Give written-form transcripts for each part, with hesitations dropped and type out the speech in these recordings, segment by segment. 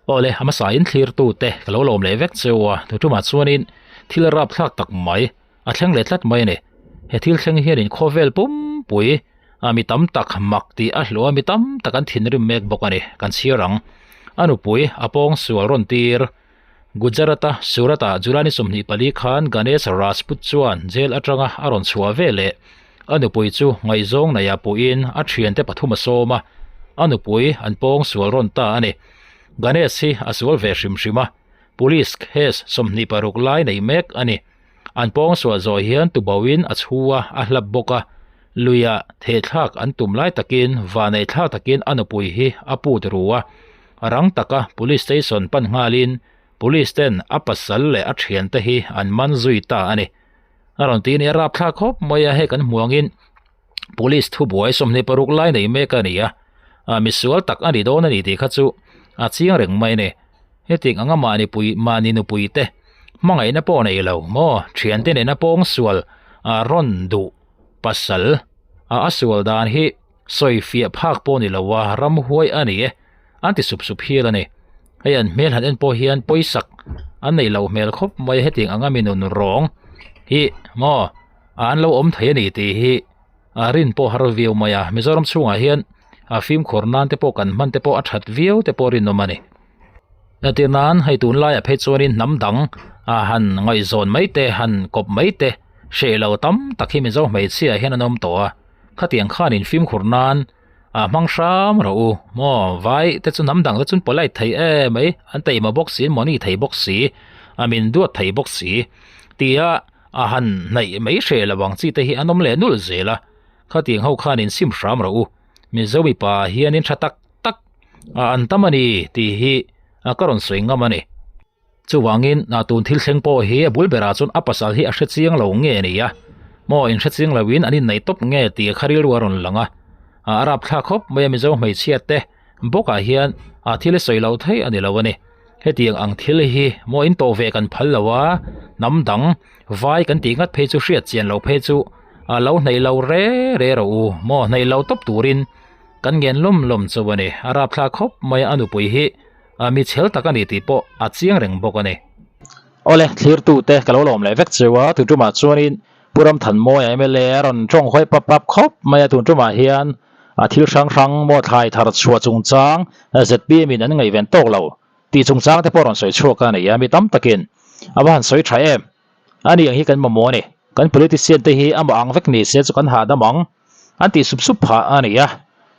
Awle, a hmasa in thlirtu te ka lo lawm leh vek cheu a, tu tumah chuanin thil rapthlak tak mai a thleng leh tlat mai a ni. He thil thleng hianin khawvel pumpui a mi tam tak mak tih a hlawh a, mi tam tak an thinrim mek bawk a ni, kan chhiar ang. A nupui a pawng sual rawn tir. Gujarat-a Surat-ah July ni 24 khan Ganesh Rajput chuan jail atanga a rawn chhuah ve leh a nupui chu ngaihzawng neia puhin a thiante pathum a sawm a, a nupui an pawng sual rawn ta a ni. Ganesh hi a sual ve hrim hrim a, police case 26 lai nei mek a ni. An pawng sual zawh hian tubauhin a chhu a, a hlap bawk a, luiah thehthlak an tum lai takin vaneihthlak takin a nupui hi a put ru a, rang taka police station pan nghalin police ten a pasal leh a thiante hi an man zui ta a ni. A rawn ti a ni, a rapthlak khawp mai a, hei kan hmu angin police thubuai 26 lai nei mek a ni a, ah misual tak a ni dawn a ni tih kha chu a chiang reng mai a ni. Hetiang anga mahni pui mahni nupui te hmangaihna pawh nei lo maw thiante nena pawng sual ah rawn duh pasal ah a sual dan hi sawi fiah phak pawh ni lo a ramhuai a ni e an ti sup sup hial a ni. Hei an hmel han en pawh hian pawisak an neih loh hmel khawp mai a hetiang anga mi nun rawng hi maw an lo awm thei a ni tih hi a rin pawh har viau mai a Mizoram chhungah hian a fimkhur nan te pawh kan hman te pawh a that viau te pawh rinawm a ni. Entir nan hei tunlaiah phei chuanin hnam dang ah han ngaihzawn mai te han kawp mai te hreh lo tam tak hi Mizo hmeichhia hian an awm tawh a khatiang khanin fimkhur nan ah hmang hram rawh u maw vai te chu hnam dang te chuan polite thei em mai an taima bawk si an money thei bawk si a min duat thei bawk si tia a han hnaih mai hreh lo ang chi te hi an awm leh nulh zel a khatiang ho khanin sim hram rawh u Mizo mipa hianin tha tak tak a an tam a ni tih hi ka rawn sawi ngam a ni. Chuvangin a tun thil thleng pawh hi a bul berah chuan a pasal hi a hre chiang lo nge ni a, maw in hre chiang loin an inneih tawp nge tih kha rilru a rawn lang a, a rapthlak khawp mai a Mizo hmeichhia te bawkah hian a thil hi sawi loh theih a ni lo a ni. Hetiang ang thil hi maw in tawh ve kan phal lo a, hnam dang vai kan tih ngat phei chu hriat chian loh phei chu a lo hnaih lo re re rawh u, maw hnaih lo tawp turin kan ngen lawm lawm chu a ni. A rapthlak khawp mai a a nupui hi a mi chhel tak a ni tih pawh a chiang reng bawk a ni. Awle, thlirtute ka lo lawm leh vek cheu a, tun tumah chuanin Pu Ramthanmawia mla a rawn tawng hawi pap pap khawp mai a, tun tumah hian a thil hrang hrang maw thlai thar chhuah chungchang zpm in an ngaihven tawk lo tih chungchang te pawh rawn sawi chhuak a ni a, mi tam takin a va han sawi tha em. A ni ang hi kan mamawh a ni, kan politician te hi amah ang vek ni se chu kan hahdam ang an tih sup sup phah a ni a,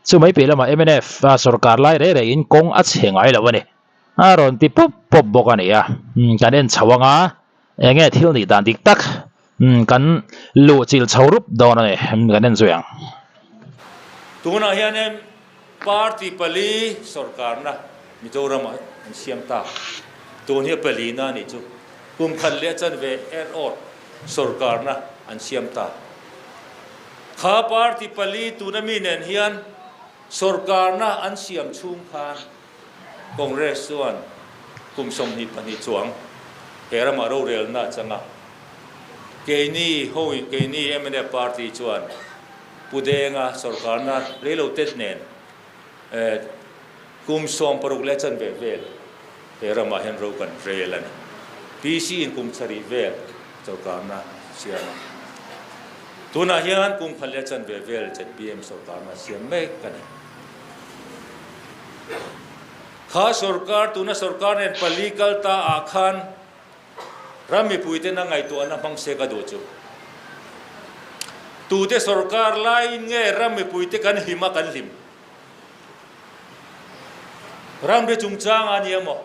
chu mai piah lamah mnf sorkar lai reh reh in kawng a chhe ngai lo a ni, a rawn ti pawp pawp bawk a ni a, kan en chho ang a, eng nge thil nih dan dik tak kan luh chilh chho rup dawn a ni, kan en zui ang. Tunah hianin party pali sorkarna Mizoramah an siam ta. Tun hi a palina a nih chu. Kum khat leh a chanve erawh sorkarna an siam ta. Kha party pali tuna mi nen hian sorkarna an siam chhung khan Congress chuan kum 22 chuang he ramah rorelna a chang a. Keini ho keini mnf party chuan Pu Denga sorkarna reilo tet nen kum 60 leh chanve vel he ramah hian ro kan rel a ni. PC in kum sarih vel sorkarna siam a. Tunah hian kum khat leh chanve vel zpm sorkarna siam mek a ni. Kha sorkar tuna sorkar nen pali kal ta ah khan Ram mipuiten a ngaihtuahna hmang se ka duh chu. Tute sorkar laiin nge ram mipuite kan hlim a kan hlim? Ramri chungchang a ni emaw,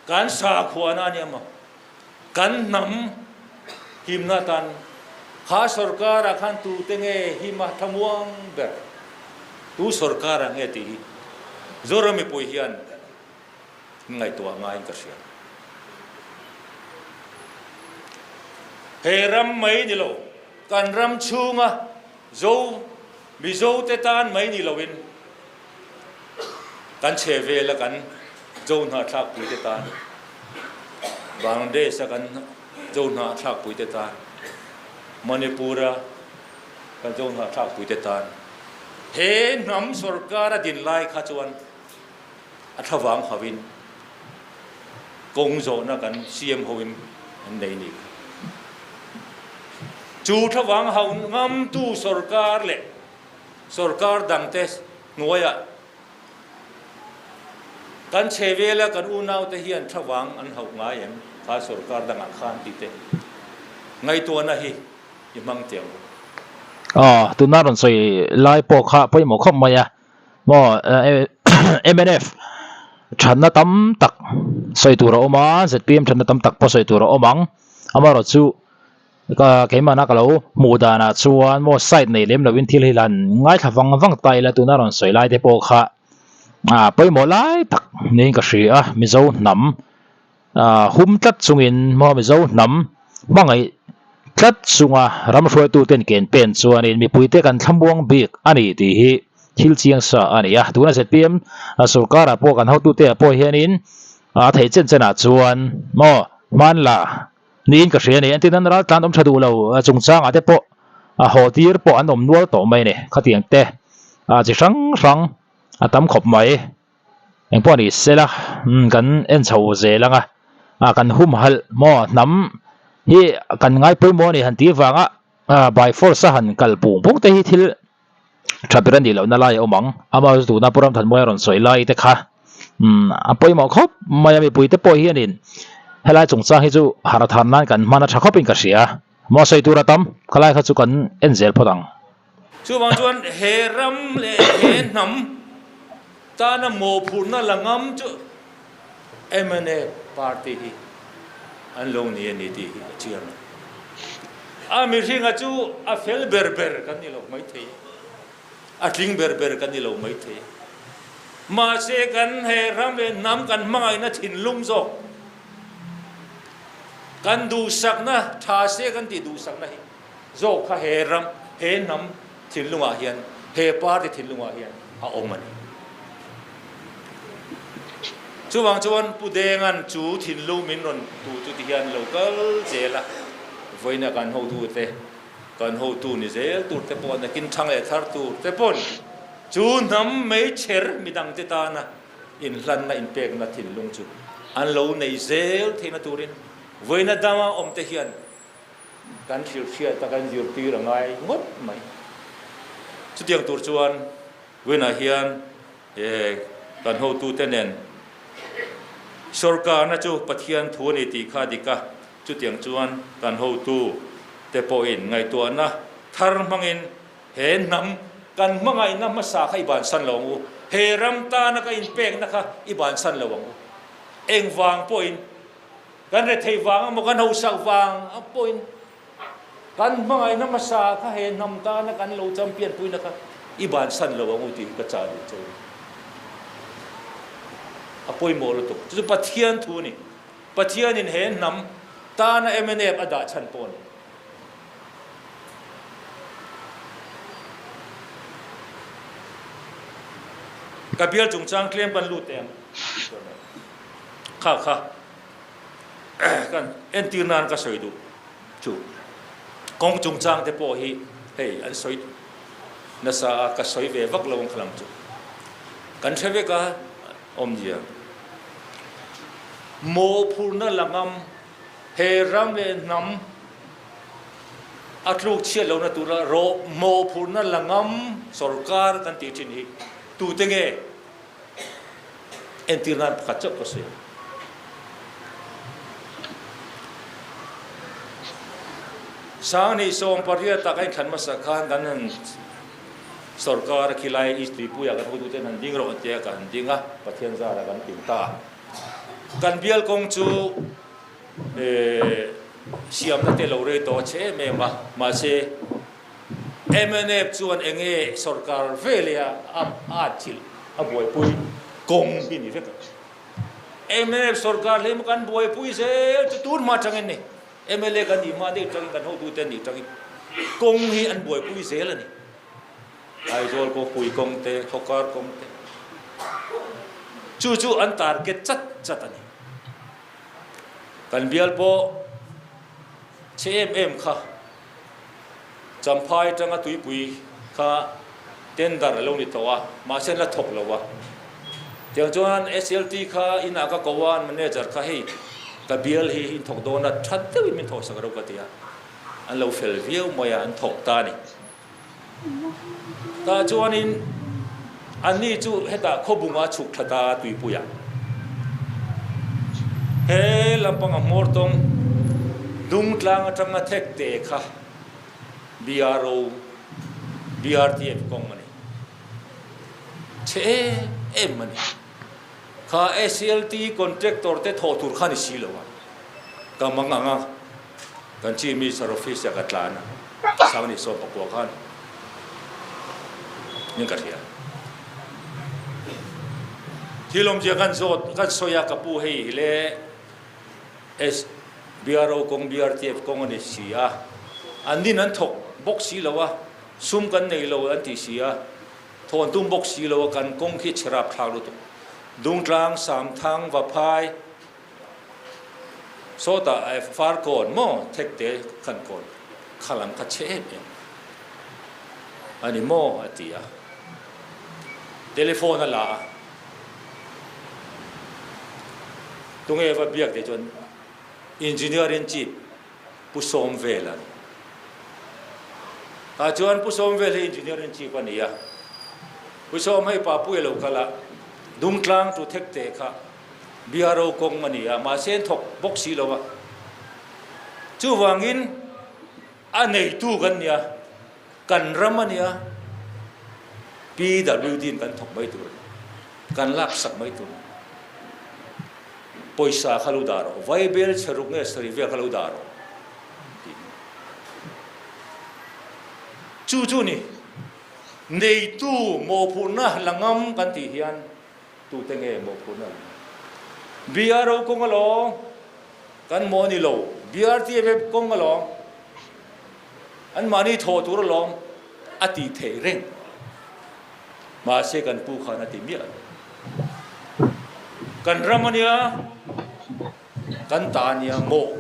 kan sakhuana a ni emaw, kan hnam himna atan kha sorkarah khan tute nge him a thlamuang ber? Tu sorkarah nge tih hi Zoram mipui hian ngaihtuah ngaiin ka hria. He ram mai ni lo, kan ram chhunga Zo, Mizo te tan mai ni loin kan chhe vela kan Zo hnahthlakpui te tan, Bangladesh a kan Zo hnahthlakpui te tan, Manipur a kan Zo hnahthlakpui te tan, he hnam sorkar a din lai kha chuan a thlavang hauhin. Kawng zawhna kan CM hoin an nei nih kha. Chu thlavang hauh ngamtu sorkar leh sorkar dangte hnuaiah kan chhe vela kan unaute hian thlavang an hauh ngai em? Kha sorkar dangah khan tih te ngaihtuahna hi i hmang teh ang u. Aw, tuna rawn sawi lai pawh kha pawimawh khawp mai a. Maw mnf thatna tam tak sawi tur a awm a, zpm thatna tam tak pawh sawi tur a awm ang. Amaherawhchu ka keimahna ka lo hmuh danah chuan maw side nei lem lovin thil hi lan ngaithla vang vang ta ila tuna rawn sawi lai te pawh kha ah pawimawh lai tak niin ka hria a, Mizo hnam ah hum tlat chungin maw Mizo hnam hmangaih tlat chunga ram hruaituten ken pen chuanin mipuite kan thlamuang bik a ni tih hi thil chiang sa a ni a. Tuna zpm sorkarah pawh kan hotute ah pawh hianin a theih chen chenah chuan maw hmanla Niin ka hria a ni. Entir nan ral tlan awm tha duh lo chungchangah te pawh a haw tir pawh an awm nual tawh mai a ni. Khatiang te chi hrang hrang a tam khawp mai. Engpawh ni sela kan en chho zel ang a, kan humhalh maw hnam hi kan ngai pawimawh a ni han tih vanga by force a han kal pung pung te hi thil tha ber a nih lohna lai a awm ang. Amaherawhchu tuna Pu Ramthanmuaia rawn sawi lai te kha umm a pawimawh khawp mai a, mipui te pawh hianin helai chungchang hi chu harh thar nan kan hman a tha khawpin ka hria. Maw sawi tur a tam, khalai kha chu kan en zel phawt ang. Chuvang chuan he ram leh he hnam tana mawhphurhna la ngam chu mna party hi an lo ni a ni tih hi a chiang a. A mihringa chu a fel ber ber kan ni lo maithei a, a tling ber ber kan ni lo maithei a. Mahse kan he ram leh hnam kan hmangaihna thinlung zawk, kan duhsakna tha se kan tih duhsakna hi zawk kha he ram, he hnam thinlungah hian, he party thinlungah hian a awm a ni. Chuvang chuan Pu Denga'n chu thinlung min rawn tu chu ti hian lo kal zel a, vawiina kan hotute, kan hotu ni zel tur te pawh nakin thang leh thar tur te pawn chu hnam meichher midangte tana inhlanna inpekna thinlung chu an lo nei zel theihna turin vawiina dama awmte hian Kan hrilhhriat a kan zirtir a ngai ngawt mai. Chutiang tur chuan Winah hian kan hotute nen sorkarna chu Pathian thu a ni tih kha a dik a, chutiang chuan kan hotu te pawhin ngaihtuahna thar hmangin he hnam kan hmangaihna hmasa kha i bansan lo ang u, he ram tana ka inpekna kha i bansan lo ang u, engvang pawhin Kan rethei vang emaw kan hausak vang pawhin kan hmangaihna hmasa kha he hnam tana kan lo champion puina kha i bansan lo ang u tih hi ka chah duh che u. A pawimawh lutuk. Chu chu Pathian thu a ni. Pathianin he hnam tana mnf a dah chhan pawh a ni. Ka bial chungchang tlem kan lut teh ang. Kha kha kan entir nan ka sawi duh chu kawng chungchang te pawh hi hei an sawi nasa a ka sawi ve vak lo ang khalang chu kan hre vek a awmzia mawhphurhna la ngam he ram leh hnam a tluk chhiat lohna tura rawh mawhphurhna la ngam sorkar kan tih thin hi tute nge Entir nan pakhat chauh ka sawi ang. Sanghnih 18 ah ka inthlan hmasa khan kan han sorkar a khilai East Tuipuiah kan hotute an han ding rawh an tia ka han ding a, Pathian zarah kan tling ta a. Kan bial kawng chu siamna te lo rei tawh a che em em a, mahse Mnf chuan enge sorkar veleh a atchilh a buaipui kawng hi ni vek a. Mnf sorkar hle maw kan buaipui zel chu tun hma atangin ni. Mla kan nih hma deuh tangin kan hotute an nih tangin kawng hi an buaipui zel a ni. Aizawl kawpui kawng te, khawkar kawng te chu chu an target chat chat a ni. Kan bial pawh chhe em em kha. Champhai atanga tuipui kha tender a lo ni tawh a, mahse an la thawk lo a. Tiang chuan SLT kha inah ka ko a, an manager kha hei ka bial hi in thawk dawn a, that deuhin min thawhsak reuh ka ti a, an lo fel viau mai a, an thawk ta a ni. Tah chuanin anni chu hetah khawbunga chhuk tha ta tuipuiah he lampanga hmawr tawng dungtlang atanga thek te kha BRO, BRTF kawng a ni. Chhe em em a ni. Kha SLT contractor te thawh tur kha ni si lo a, ka mang ang a. Kan Chief Minister office ah ka tlan a, Sangni sawm pakua khan ning ka hria. Thil awmzia kan zawt, kan sawi a, ka pu hei hi le S BRO kawng BRTF kawng a ni si a, an nin an thawk bawk si lo a, sum kan nei lo an ti si a, thawn tum bawk si lo a, kan kawng khi chhe rap thlak lutuk. Dungtlang, Samthang, Vaphai, Sawtah Farkawn maw Thekte khan kawn kha lam kha chhe em em a ni maw a ti a, telephone a la a, tunge va biak te chuan Engineer in Chief Pu Sawmvel a ni. Tah chuan Pu Sawmvel hi Engineer in Chief a ni a, Pu Sawm hei Papuia lo kal a, Dungtlang tu Thekte kha BRO kawng a ni a, mahse an thawk bawk si lo a. Chuvangin a neitu kan nia, kan ram a nia, PWD in kan thawk mai tur a ni, kan laksak mai tur a ni. Pawisa kha lo dah rawh, vaibel chhe ruk nge sarih vel kha lo dah rawh tiin. Chu chu ni, neitu mawhphurhna la ngam kan tih hian Tute nge mawhphurhna an nei? BRO kawng alawm kan maw ni lo, BRTF kawng alawm an mahni thawh tur alawm a tih theih reng. Mahse kan pu khan a ti miah lo. Kan ram ania, kan ta ania maw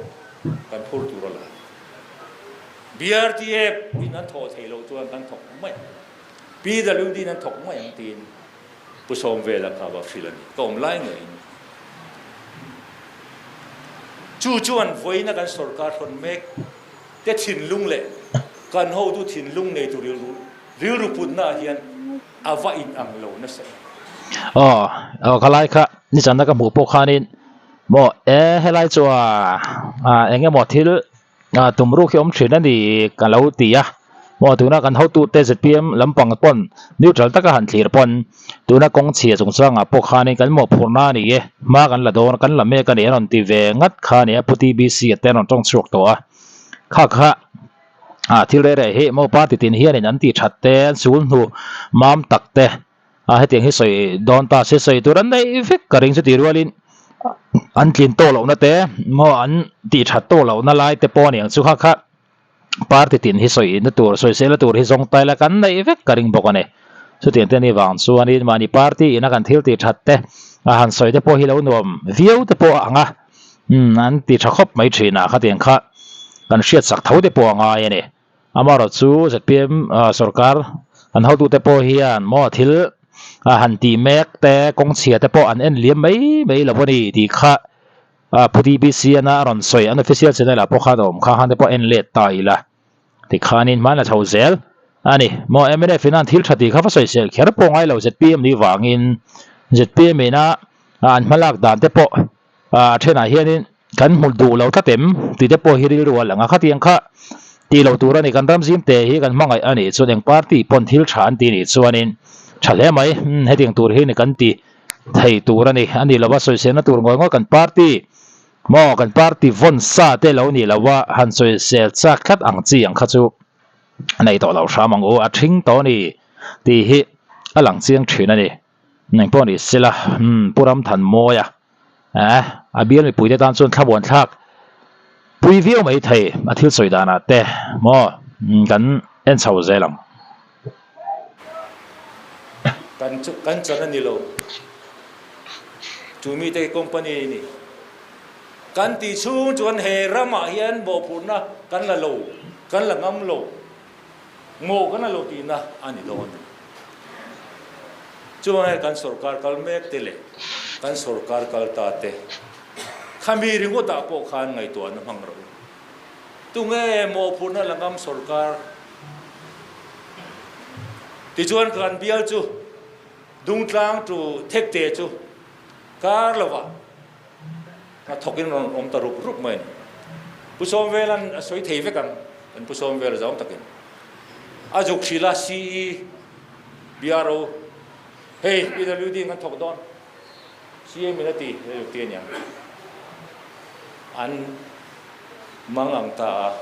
kan phur tur alawm. BRTF in an thawh theih loh chuan kan thawk mai ang. PWD in an thawk mai ang tiin. Pu Sawmvela kha va hrilh a ni. Ka awm lai ngeiin. Chu chuan vawiina kan sorkar hrawn mek te thinlung leh kan hotu thinlung nei tur rilru rilru putna ah hian a va in ang lo nasa em. Aw, aw khalai kha nizan ka hmuh pawh khanin maw e helai chu a eng emaw thil Tum ruk hi awm thin a ni ka lo ti a, maw tuna kan hotute zpm lampang pawn neutral taka han thlir pawn tuna kawng chhia chungchangah pawh khanin kan mawhphurhna a ni e, hma kan la dawn kan la mek a ni an rawn ti ve ngat kha a ni a, Pu TBC a te an rawn tawng chhuak tawh a, kha kha thil reh reh hi maw party tin hianin an tih that te an sul hnu mam tak te. A hetiang hi sawi dawn ta se sawi tur an nei vek ka ring chuti rualin an tlin tawh lohna te maw an tih that tawh lohna lai te pawh aniang chu kha kha party tin hi sawi na tur sawi sel na tur hi zawng ta ila kan nei vek ka ring bawk a ni chutiang te anih vang chuanin mahni party ina kan thil tih that te a han sawi te pawh hi lo nuam viau te pawh a ang a umm an ti tha khawp mai thin a khatiang kha kan hriat sak tho te pawh a ngai a ni. Amaherawh chu zpm sorkar an hotute pawh hian maw thil han tih mek te kawng chhia te pawh an en liam mai mai lo a ni tih kha Pu DBC ana a rawn sawi an official channel ah pawh khan a awm kha khan te pawh en let ta ila tikhanin hman a chho zel a ni. Maw mnf in an thil tha tih kha va sawisel kher pawh ngai lo zpm nih vangin zpm ina an hmalak dan te pawh A thenah hianin kan hmu duh lo tlat em tih te pawh hi rilru a lang a, khatiang kha tih loh tur a ni, kan ram zim te hi kan hmangaih a nih chuan eng party pawn thil tha an tih nih chuanin tha hle mai, hetiang tur hi ni kan ti thei tur a ni, a nih lova sawiselna tur ngawi ngawi kan party maw kan party vawn sa te lo nih lova han sawisel chak tlat ang chi ang kha chu a nei tawh lo hram ang u, a thing tawh a ni tih hi a lang chiang thin a ni. Eng pawh ni sela, umm Pu Ramthanmawia eh a bial mipuite tan chuan thlamuan thlak pui viau mai thei a thil sawi danah te maw kan en chho zel ang. Kan chu kan chan a ni lo. Chu mite company a ni. Kan tih chhung chuan he ramah hian mawhphurhna kan la lo, kan la ngam lo. Ngaw kan la lo tihna a ni dawn. Chuvangin kan sorkar kal mek te leh kan sorkar kal ta te khami ringawtah pawh khan ngaihtuahna hmang rawh u. Tunge mawhphurhna la ngam sorkar? Tichuan kan bial chu Dungtlang tu Thekte chu kar lovah a thawkin rawn awm ta rup rup mai a ni. Pu Sawmvelan a sawi thei vek ang, kan Pu Sawmvel zawng takin. A zuk hrilh a, CE, BRO, hei PWD in kan thawk dawn, CM in a ti, hei zuk ti a niang. An mang ang ta a,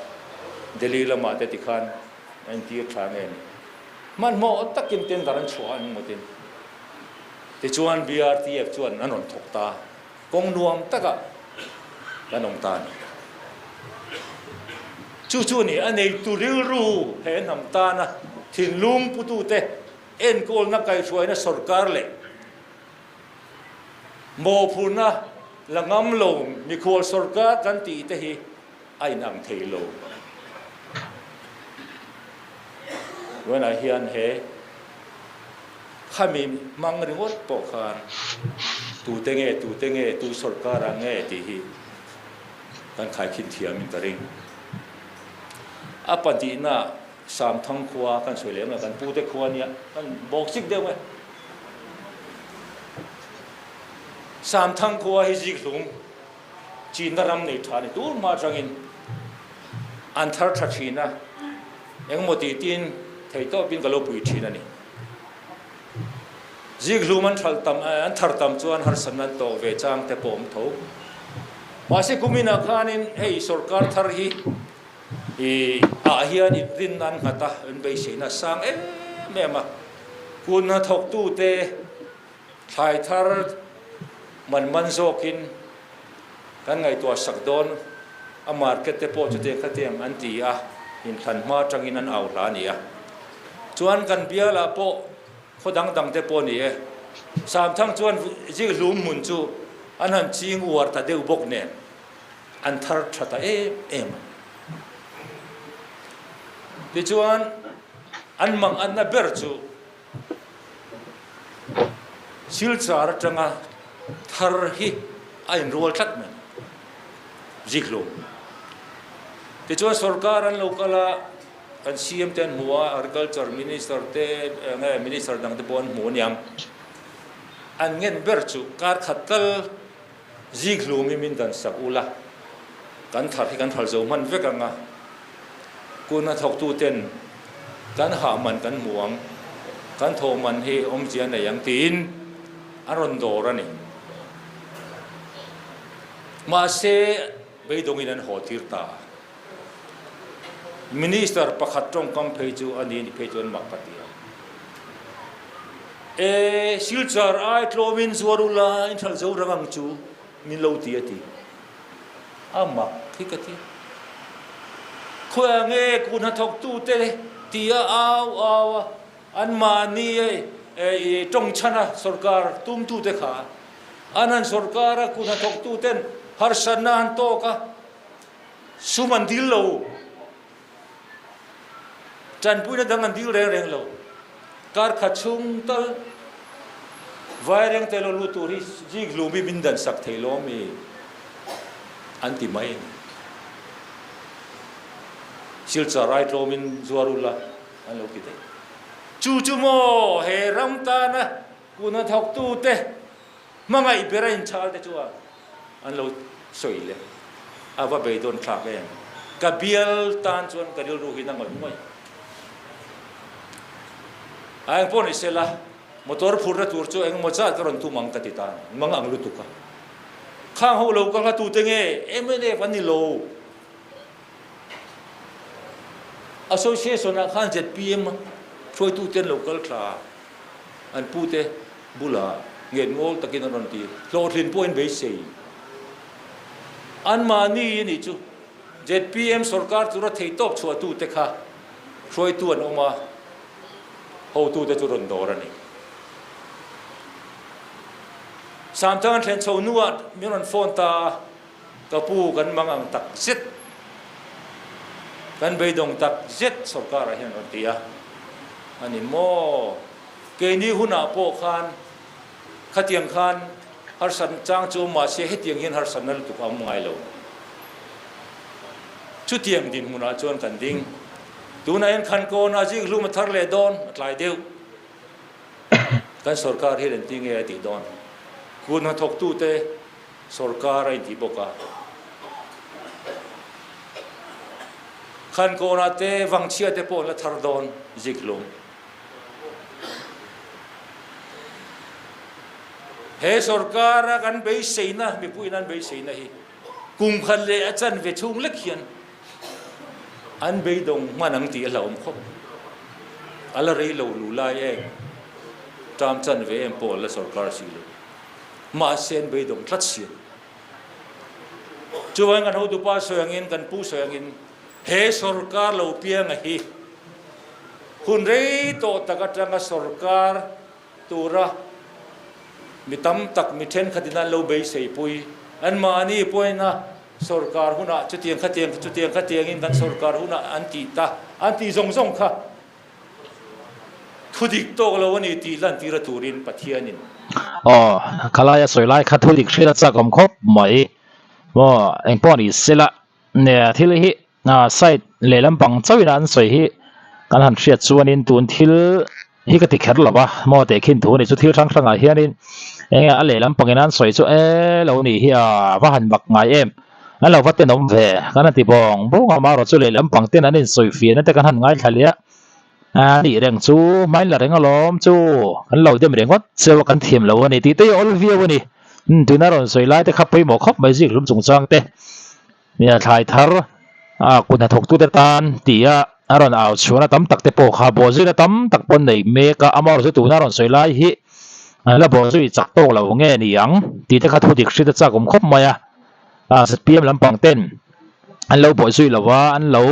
Delhi lamah te tikhan a intir tha nge ni. Hmanhmawh takin tender an chhuah a engmawtin. Tichuan BRTF chuan an rawn thawk ta. Kawng nuam takah kan awm ta a ni. Chu chu a ni, a neitu rilru he hnam tana thinlung putute enkawlna kaihhruaina sorkar leh mawhphurhna la ngam lo mikhual sorkar kan tih te hi a inang thei lo. Tunah hian he Khami hmang ringawt pawh khan tute nge, tute nge, tu sorkar ah nge tih hi kan khaikhin thiamin ka ring. A pahnihna Samthang khua kan sawi lem lo, kan pute khua nia, kan bawk chik deuh e. Samthang khua hi zikhlum chinna ram nei tha ni tur hma atangin an thar tha thin a, engemaw tih tin theihtawpin ka lo pui thin a ni. Zikhlum an hralh tam an thar tam chuan harsatna an tawh ve chang te pawh awm tho. Mahse kuminah khanin hei sorkar thar hi ih ah hian inrinna an nghat a, an beiseina a sang em em a. Kun hnathawktute thlai thar man man zawkin kan ngaihtuah sak dawn a market te pawh chutiang khatiang an ti a, inthlan hma atangin an au hla a ni a. Chuan kan bialah pawh khaw dang dang te pawh a ni e. Samthang chuan Zikhlum hmun chu an han ching uar ta deuh bawk nen an thar tha ta em em a. Tichuan an mang anna ber chu Silchar atanga thar hi a inrual tlat mai, zikhlum. Tichuan sorkar an lo kal a, kan CM te an hmu a, Agriculture Minister te enge Minister dang te pawh an hmu aniang. An ngen ber chu kar khat tal Zikhlum hi min dan sak ula, kan thar hi kan hral zo hman vek ang a, kun a thawktu ten kan hah man kan hmu ang, kan thawh man hi awmzia nei ang tiin a rawn dawr a ni. Mahse, beidawngin an haw tir ta a. Minister pakhat tawngkam phei chu a ni ni phei chuan mak ka ti a. E, Silchar ai tlawmin zuar ula in hralh zo rang ang chu min lo ti a ti. A mak hi ka ti. Khawiah nge kun hnathawktute ti a au au a, anmahni tawng chhana sorkar tumtute kha an han sorkar a, kun hnathawktuten harsatna an tawk a, Sum an dil lo. Tanpuina dang an dil reng reng lo. Kar khat chhung tal Vairengte lo lut tur hi Zikhlum hi min dan sak thei lo ami an ti mai a ni. Silchar ai tlawmin zuar ula an lo ti daih. Chu chu maw he ram tana kun a thawktute hmangaih ber a inchhal te chuan An lo sawi le. A va beidawn thlak em. Ka bial tan chuan ka rilru hi na ngawih ngawih. A eng pawh ni se la, motor phurna tur chu engemaw zat ka rawn tum ang ka ti ta a ni. Mang ang lutuk a. Khang ho lo ka hla tute nge mnf an ni lo. Association ah khan zpm hruaitute an lo kal thla a. An pute bulah nget ngawl takin an rawn ti. Hlawhtlin pawhin beisei. Anmahni a nih chu zpm sorkar tura theihtawp chhuahtute kha hruaitu an awm a, hotute chu rawn dawr a ni. Samthang an thlen chho hnuah min rawn phone ta a, ka pu kan mang ang tak zet, kan beidawng tak zet sorkarah hian rawn ti a, a ni maw? Keini hunah pawh khan khatiang khan harsat chang chu awm mahse hetiang hian harsatna lutuk a awm ngai lo. Chutiang dinhmunah chuan kan ding. Tunah hian Khankawnah zikhlum a thar leh dawn a tlai deuh. Kan sorkar hian engtin nge a tih dawn? Kut hnathawktute sorkar a intih bawk a. Khankawnah te Vangchhia te pawh an la thar dawn zikhlum. He sorkara kan beiseina, mipuiin an beiseina hi kum khat leh a chanve chhung lek hian an beidawng hman ang tih a hlauhawm khawp. A la rei lo lu lai em, term chanve em pawh an la sorkar si lo. Mahse an beidawng tlat si a ni. Chuvangin kan hotupa sawi angin, kan pu sawi angin he sorkar lo pianga hi Hun rei tawh tak atanga sorkar tura mi tam tak mi thenkhatin an lo beiseipui. Anmahni pawina sorkar hunah chutiang khatiang chutiang khatiangin kan sorkar hunah an tih ta an tih zawng zawng kha thudik tawk lo a ni tih lantira turin Pathianin. Aw, khalaia sawi lai kha thudik hriat a chak awm khawp mai. Maw, engpawh ni sela, nia thil hi Side lehlam pang chauhin an sawi hi kan han hriat chuanin tun thil hi ka ti kher lo va, maw tehkhin thu a ni chu thil hrang hrangah hianin eng nge a lehlam pangin an sawi chu e lo nih hi a va han mak ngai em an lo va tenawm ve kan han ti bawng bawng a amaherawh chu lehlam pang ten an insawi fiahna te kan han ngaithla leh a a nih reng chu hmain la reng alawm chu kan lo dem ringawt cheu a kan thiam lo a ni tih te hi a awl viau a ni tuna rawn sawi lai te kha pawimawh khawp mai zikhlum chungchang te. Nia thlai thar a kut hnathawktute tan tia a rawn au chhuahna tam tak te pawh kha bawhzuina tam tak pawn nei mek a, amaherawhchu tuna rawn sawi lai hi an la bawhzui chak tawk lo nge ni ang tih te kha thu dik hriat a chak awm khawp mai a, zpm lampang ten an lo bawhzui lo a, an lo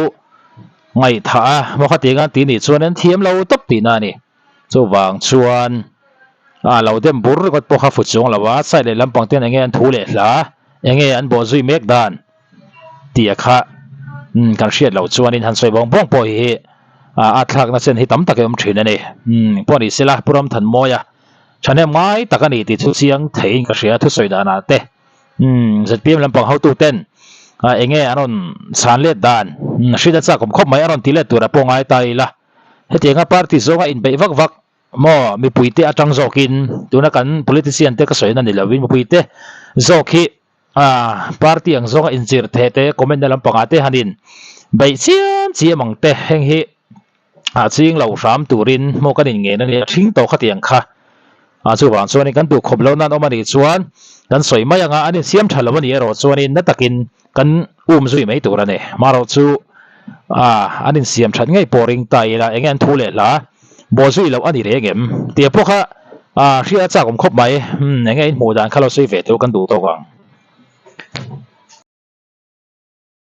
ngaihthah a, maw khatiang an tih nih chuan an thiam lo tawp tihna a ni. Chuvang chuan a lo dem bur ringawt pawh kha fut chuang lo a, side leh lampang ten enge an thu leh hla, enge an bawh zui mek dan tih a kha umm kan hriat loh chuanin han sawi bawng bawng pawh hi a thlakna chen hi tam tak a awm thin a ni. Umm pawh ni sela Pu Ramthanmawia thahnem ngai tak a ni tih chu chiang theiin ka hria thusawi danah te. Umm zpm lampang hotu ten enge an rawn chhan let dan hriat a chak awm khawp mai a rawn ti let tur a pawh ngai ta ila. Hetianga party zawnga inbeih vak vak maw mipuite atang zawkin tuna kan politician te ka sawina ni lovin mipuite zawk hi party ang zawnga inchirh theh te comment na lampangah te han in beih chiam chiam ang te heng hi a ching lo hram turin maw kan in ngen a nia thing tawh khatiang kha chuvang chuanin kan duh khawp lo nan awm a nih chuan kan sawi mai anga an insiam tha lo a nih erawh chuanin na takin Kan um zui mai tur a ni. Marawh chu an insiam that ngei pawh ring ta ila enge an thu leh hla bawh zui loh a ni reng em? Tia pawh kha hriat a chak awm khawp mai. Enge in hmuh dan kha lo sawi ve tur kan duh tawk ang.